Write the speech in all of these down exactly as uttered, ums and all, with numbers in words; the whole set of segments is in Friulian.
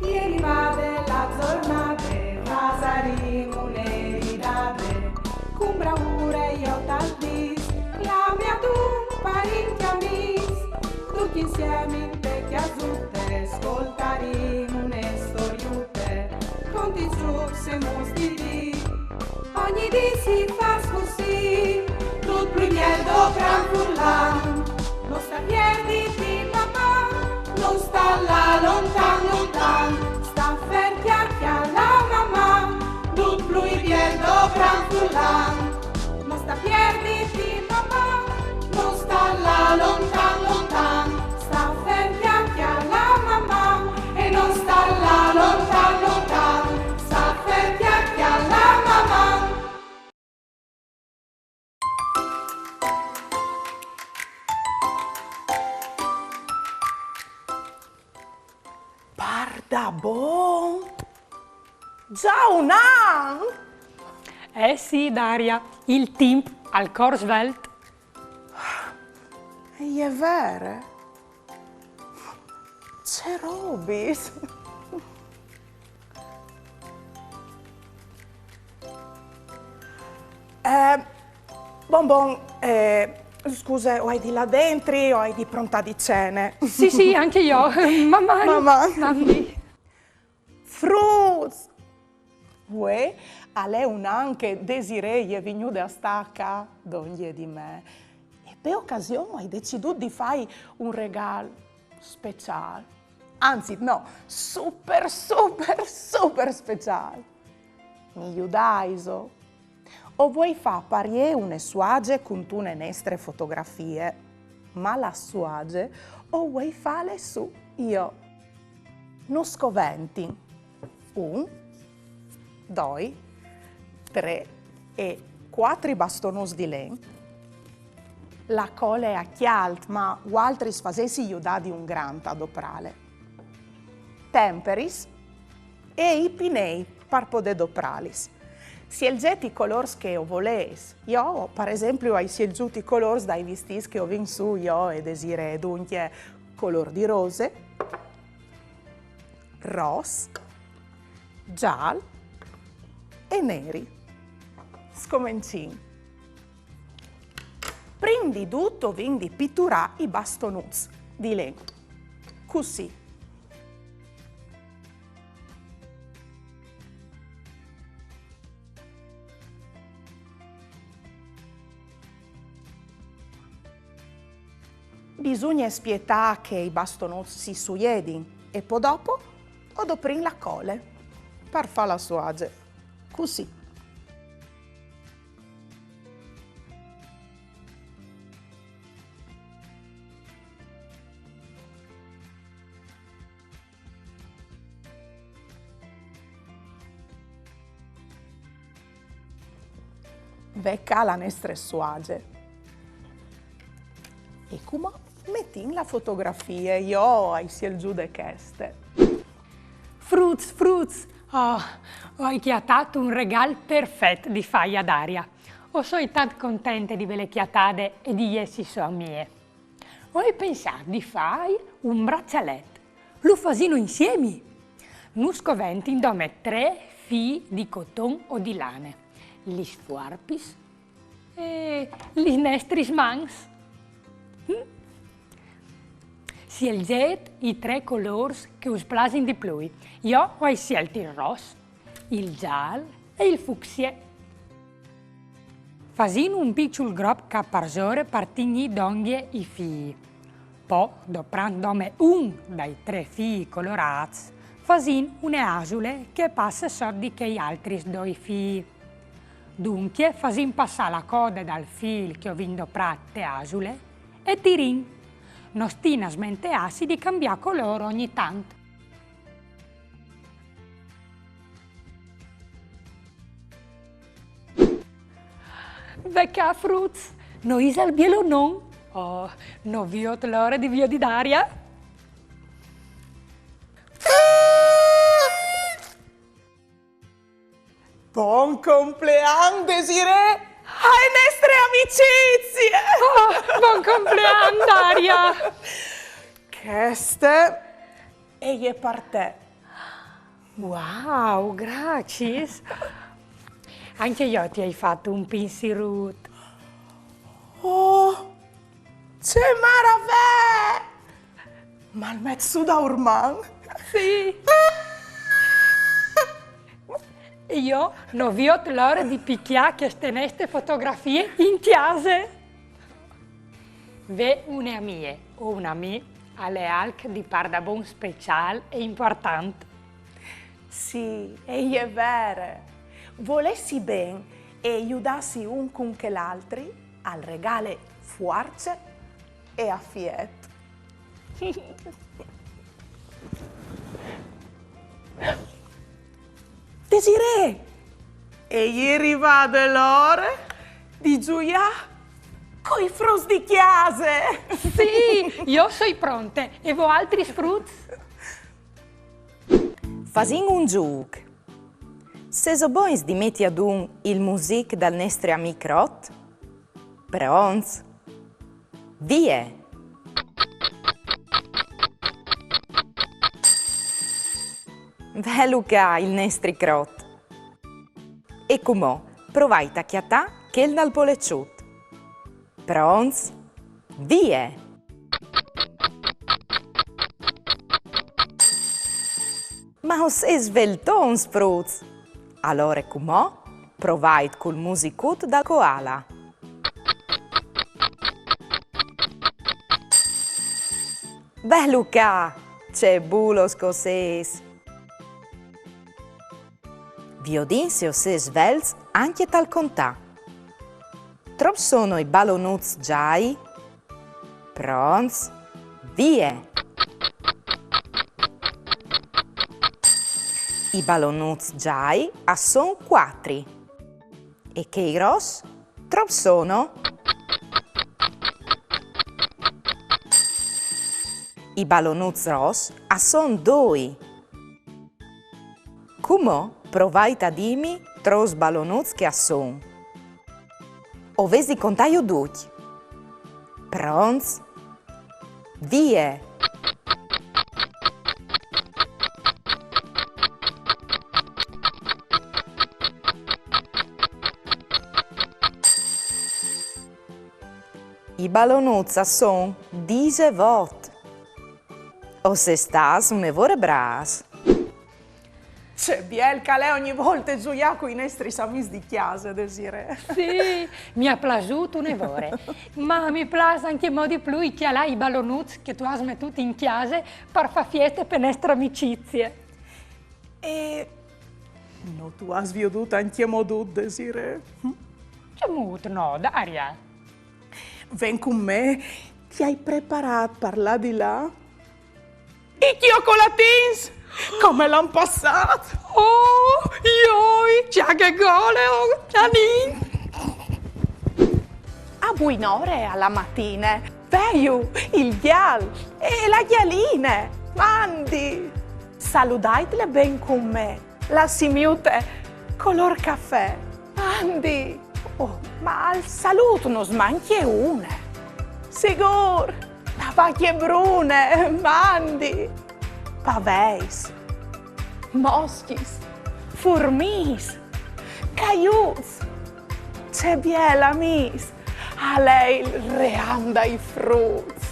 Ieri vade la zornade, fasarìn une ridade, cun braure jo tal dis, clame ad un parint e amis, ducj insiemi inte cjasute, scoltarìn une storiute, conti, zûcs e muts di dì. Ogni dì si fâs cussì, dut plui biel dopran furlan. No sta pierditi, Maman, no sta lâ lontan, lontan. Sta fer, cjalà, cjalà, Maman, dut plui biel dopran furlan. No sta pierditi, Maman, no sta lâ lontan, lontan. Sta fer, cjalà, cjalà, Maman, e no sta lâ lontan, lontan. Sta fer, cjalà, cjalà, Maman. Pardabon? Za un an? Eh sì, Daria, il timp al cor svelt. E je vere? Ce robis! Eh, bon, bon, eh, scuse, o ai di lâ dentri, o ai di prontâ di cene. Sì, sì, ancje jo. Maman. Maman. Mandi. Fruts! Vuê al è un an che Desirée e je vignude a stâ ca dongje di me. E pe ocasion o ai decidût di fâi un regâl speciâl. Anzit, no, super, super, super speciâl. Mi judaiso? O vuei fâ par jê une suaze cuntune nestre fotografie, ma la suaze o vuei fâle sù jo. Nus coventin un, doi, trê e cuatri bastonuts di len. La cole a cjalt, ma vualtris fasêsi judâ di un grant a doprâle. Temperis e i pinei par podê doprâlis. Sielzêt i colôrs che o volês. Jo, par esempi, o ai sielzût i colôrs dai vistîts che o vin sù jo e Desirée, duncje colôr di rose, ros, zâl e neri. Scomencìn. Prin di dut o vin di piturâ i bastonuts di len. Cussì. Bisugne spietâ che i bastonuts si suiedin e po dopo o doprìn la cole par fâ la suaze. Cussì. Ve ca la nestre suaze. E cumò metìn la fotografie, jo o ai sielzude cheste. Fruts, fruts! Oh, o ai cjatât un regâl perfet di fâi a Daria. O soi tant contente di vêle cjatade e di jessi sô amie. O ai pensât di fâi un braçalet. Lu fasìno insiemi. Nus coventin dome trê fîi di coton o di lane, lis fuarpis e lis nestris mans. Hm? Sielzêt i trê colôrs che us plasin di plui. Jo o ai sielt il ros, il zâl e il fucsie. Fasìn un piçul grop ca parsore par tignî dongje i fîi. Po, doprant dome un dai trê fîi colorâts, fasìn une asule che e passe sot di chei altris doi fîi. Duncje, fasìn passâ la code dal fîl che o vin doprât te asule e tirìn. No stin a smenteâsi di cambiâ colôr ogni tant. Ve ca, fruts, no isal biel o no? Oh, no viôt la ore di viodi Daria. Bon complean, Desirée! Ae nestre amicizie! Oh, bon complean, Daria! Cheste e je par te. Wow, graciis! Ancje jo ti ai fat un pinsirut. Oh, ce maravee! Mal met sù daurman. Sì. E jo no viôt la ore di picjâ cheste nestre fotografie in cjase. Vê une amie o un amì al è alc di pardabon speciâl e impuartant. Sì, e je vere. Volêsi ben e judâsi un cun chel altri al regale fuarce e afiet. Desirée! E je rivade la ore di zuiâ coi fruts di cjase! Sì, jo o soi pronte. E voaltris fruts? Fasìn un zûc. Sêso bogns di meti adun il music dal nestri amì crot? Pronts? Vie! Velu ca il nestri crot. E cumò provait a cjatâ chel dal poleçut. Pronts? Vie! Ma o sês sveltons, fruts! Alore cumò provait cul musicut dal coala. Velu ca, ce bulos che o sês! Viodìn se o sês svelts ancje tal contâ. Trop sono i balonuts zâi? Pronts? Vie! I balonuts zâi a son cuatri. E chei ros? Trop sono? I balonuts ros a son doi. Cumò provait a dîmi trops balonuts che a son. O vês di contâju ducj. Pronts? Vie! I balonuts a son disevot. O sês stâts une vore brâfs. Ce biel che al è ogni volte zuiâ cui nestris amîs di cjase, Desirée. Sì, mi à plasût une vore. Ma mi plâs ancjemò di plui cjalâ i balonuts che tu âs metût in cjase par fâ fieste pe nestre amicizie. E no tu âs viodût ancjemò dut, Desirée? Cemût no, Daria? Ven cun me, ti ai preparât par lâ di là i cjocolatins, come l'an passât. Oh, joi, ce gole, oh, Janine! A buinore a la matine, veju il gjal e la gjaline, mandi! Saludaitle ben cun me, la simiute colôr cafè, mandi! Oh, ma al salût nus mancje une. Sigûr, la vacje brune, mandi! Paveis, moscjis, furmiis, caiuts, ce biel amîs, al è il ream dai fruts.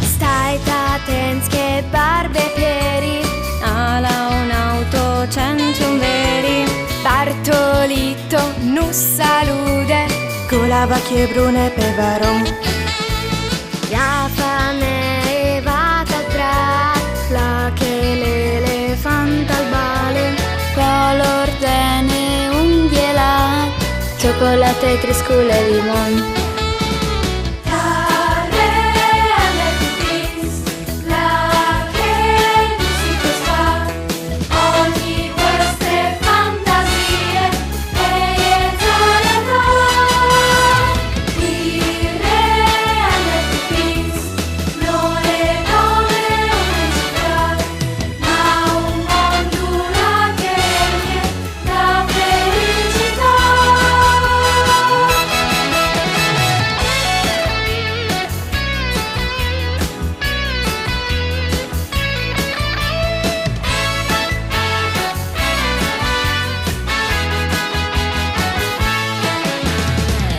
Stait atents che Barbe Pieri al à un auto cent un veri. Bartolito nus salude co la vacje brune pe varon. La famee e va tal prât, là che l'elefant al bale, colôr tene un gjelat. Chocolate, triscule, limon.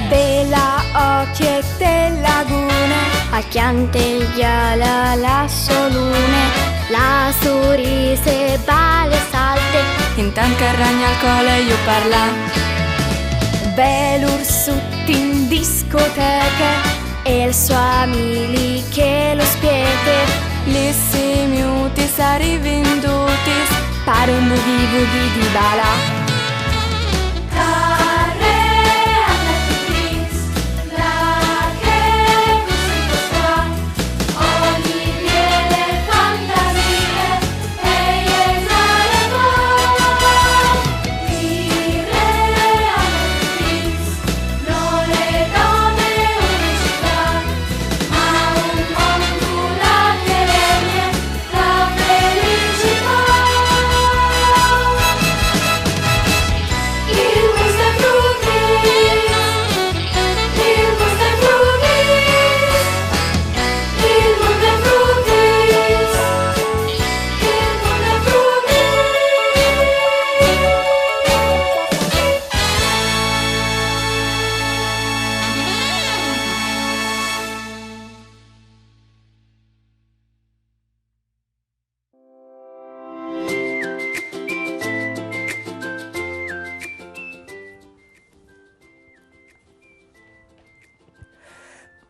Bela occhie te lagune, a chiante il ghiala la solune, la surise bale salte, intant che ragna al cole ju parla. Bel ursut in discoteche, e il suo amili che lo spiete, li simiutis a rivindutis, par un bughi bughi di bala.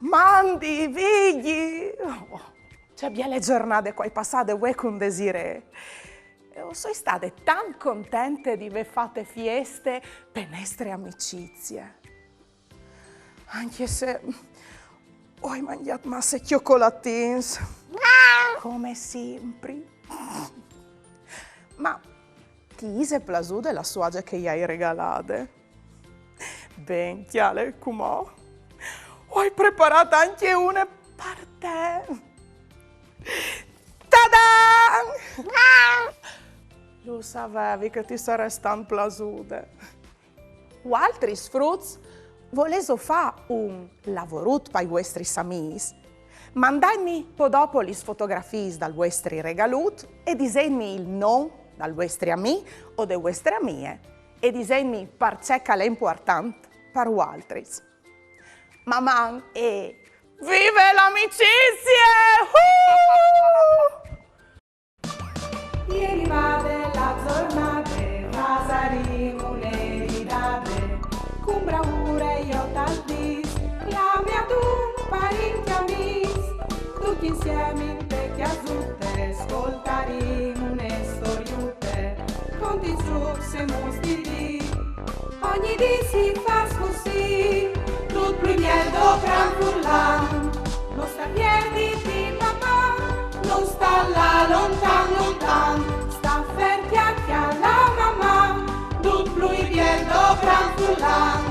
Mandi, Vigji! Oh, ce biele zornade che o ai passade vuê cun Desirée. E o soi stade tant contente di vê fate fieste pe nestre amicizie. Ancje se o ai mangjât masse cjocolatins, come simpri. Ma ti ise plasude la suaze che i ai regalade? Ben, cjale cumò. O ai preparât ancje une par te. Tadam! Lu savevi che ti sarès tant plasude. Vualtris fruts, volêso fâ un lavorut pai vuestris amîs? Mandaitmi po dopo lis fotografiis dal vuestri regalut e disêtmi il non dal vuestri amì o de vuestre amie e disêtmi parcè che al è impuartant par vualtris. Maman e vive l'amicizie! Uh! E rivade la zornade, fasarìn une ridade, cun braure jo tal dîs, clamìn adun parint e amîs, ducj insiemi inte cjasute, scoltarìn une storiute, contint zûcs e muts di dì. Ogni dì si fâs cussì, dut plui biel dopran furlan. No sta pierditi, papà, no sta lâ lontan, lontan. Sta fer, cjale la mamà, dut plui biel dopran furlan.